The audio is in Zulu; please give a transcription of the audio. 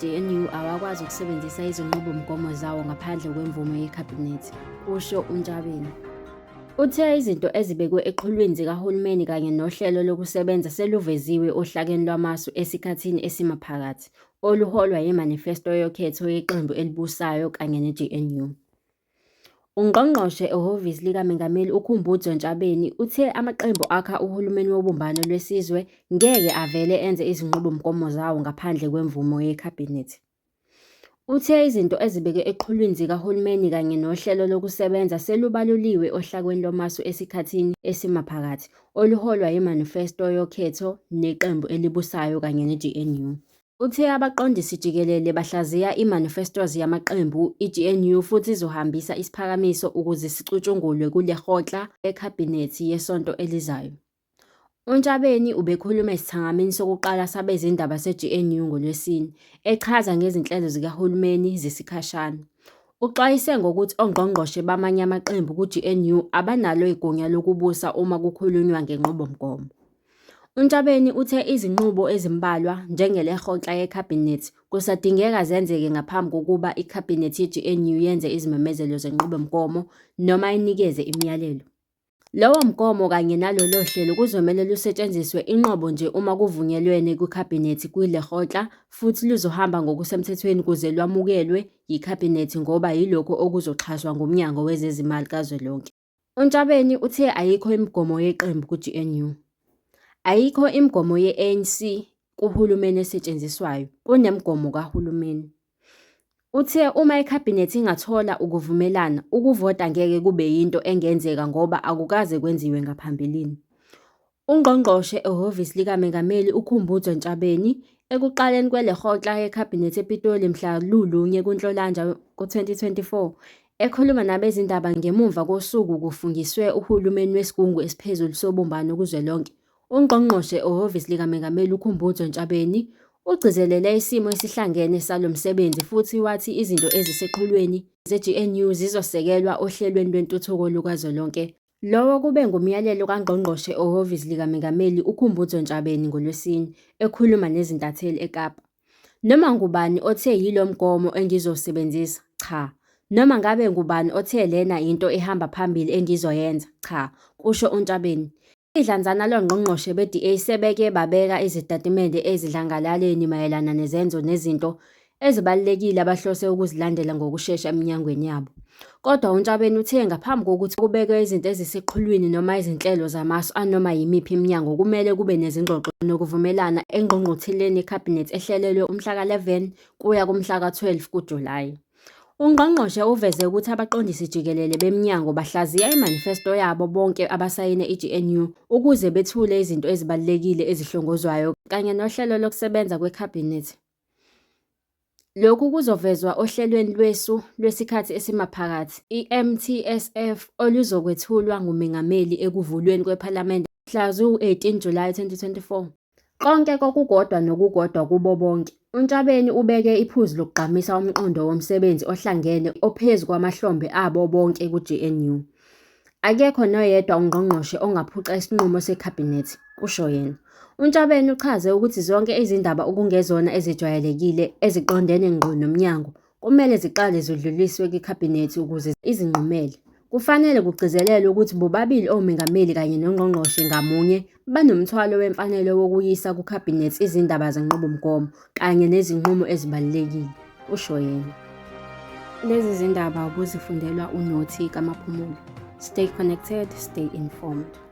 e-GNU awakwazi ukusebenzisa izinqubomgomo zawo ngaphandle kwemvume yeKhabhinethi, kusho uNtshavheni. Uthe izinto ezibekwe eqhulwini zikahulumeni kanye nohlelo lokusebenza seluveziwe ohlakeni lwamasu esikhathini esimaphakathi, oluholwa yimanifesto yokhetho yeqembu elibusayo kanye ne-GNU. Ungqongqoshe ehhovisi likaMengameli uKhumbudzo Ntshavheni uthe amaqembu akha uhulumeni wobumbano lwesizwe ngeke avele enze izinqubomgomo zawo ngaphandle kwemvume yeKhabhinethi. Uthe izinto ezibekwe eqhulwini zikahulumeni kanye nohlelo lokusebenza selubaluliwe ohlakeni lwamasu esikhathini esimaphakathi, oluholwa yimanifesto yokhetho neqembu elibusayo kanye ne-GNU. Uthe abaqondisi jikelele bahlaziya i-manifestos yamaqembu, i-GNU futhi izohambisa isiphakamiso ukuze sicutshungulwe kuLekgotla leKhabhinethi yesonto elizayo. UNtshavheni ubekhuluma esithangamini sokuqala sabezindaba se-GNU ngoLwesine, echaza ngezinhlelo zikahulumeni zesikhashana. Uxwayise ngokuthi ongqongqoshe bamanye amaqembu ku-GNU abanalo igunya lokubusa uma kukhulunywa ngenqubomgomo. UNtshavheni uthe izinqubo ezimbalwa, njenge-Lekgotla yeKhabhinethi, kusadingeka zenzeke ngaphambi kokuba iKhabhinethi ye-GNU yenze izimemezelo zenqubomgomo noma inikeze imiyalelo. Lowo mgomo kanye nalolo hlelo kuzomele lusetshenziswe inqobo nje uma kuvunyelwene kwiKhabhinethi kwi-Lekgotla futhi luzohamba ngokusemthethweni kuze lwamukelwe yiKhabhinethi ngoba yilokho okuzoxhaswa nguMnyango Wezezimali Kazwelonke. UNtshavheni uthe ayikho imigomo yeqembu ku-GNU. Ayikho imigomo ye-ANC kuhulumeni esetshenziswayo, kunemigomo kahulumeni. Uthe uma iKhabhinethi ingathola ukuvumelana, ukuvota ngeke kube yinto engenzeka ngoba akukaze kwenziwe ngaphambilini. Ungqongqoshe ehhovisi likaMengameli uKhumbudzo Ntshavheni, ekuqaleni kwe-Lekgotla yeKhabhinethi ePitoli mhla lu-1 kuNhlolanja 2024, ekhuluma nabezindaba ngemuva kosuku kufungiswe uhulumeni wesigungu esiphezulu sobumbano kuzwelonke, uNgqongqoshe ehhovisi likaMengameli uKhumbudzo Ntshavheni ugcizelele isimo esihlangene salo msebenzi futhi wathi izinto eziseqhulwini ze-GNU zizosekelwa oHlelweni Lwentuthuko Lukazwelonke Lowo kube ngumyalelo kaNgqongqoshe ehhovisi likaMengameli uKhumbudzo Ntshavheni ngoLwesine, ekhuluma nezintatheli eKapa. Noma ngubani othe yilo mgomo engizowusebenzisa, cha. Noma ngabe ngubani othe lena yinto ehamba phambili engizoyenza, cha, kusho uNtshavheni. Idlanzana longqongqoshe be-DA sebeke babeka izitatimende ezidlangalaleni mayelana nezenzo nezinto ezibalulekile abahlose ukuzilandela ngokushesha eminyangweni yabo. Kodwa uNtshavheni uthe ngaphambi kokuthi kubekwe izinto eziseqhulwini noma izinhlelo zamasu anoma yimiphi iminyango kumele kube nezingxoxo nokuvumelana engqungqutheleni yeKhabhinethi ehlelelwe umhla ka-11 kuya kumhla ka-12 kuJulayi. Ungqongqoshe uveze ukuthi abaqondisi jikelele beminyango bahlaziya imanifesto yabo bonke abasayine i-GNU ukuze bethule izinto ezibalulekile ezihlongozwayo kanye nohlelo lokusebenza kweKhabhinethi. Lokhu kuzovezwa oHlelweni Lwesu Lwesikhathi Esimaphakathi, i-MTSF, oluzokwethulwa nguMengameli ekuvulweni kwePhalamende mhla ziwu-18 Julayi 2024. Konke kokukodwa nokukodwa kubo bonke. UNtshavheni ubeke iphuzu lokugqamisa umqondo womsebenzi ohlangene ophezu kwamahlombe abo bonke ku-GNU. Akekho noyedwa ungqongqoshe ongaphuca isinqumo seKhabhinethi, kusho yena. UNtshavheni uchaze ukuthi zonke izindaba okungezona ezejwayelekile eziqondene ngqo nomnyango kumele ziqale zidluliswe kwiKhabhinethi ukuze izinqumele. Kufanele kugcizelelwe ukuthi bobabili omengameli kanye nongqongqoshe ngamunye banomthwalo wemfanelo wokuyisa kuKhabhinethi izindaba zenqubomgomo kanye nezinqumo ezibalulekile, kusho yena. Lezi zindaba ubuzifundelwa uNothi kaMaphumulo. Stay connected, stay informed.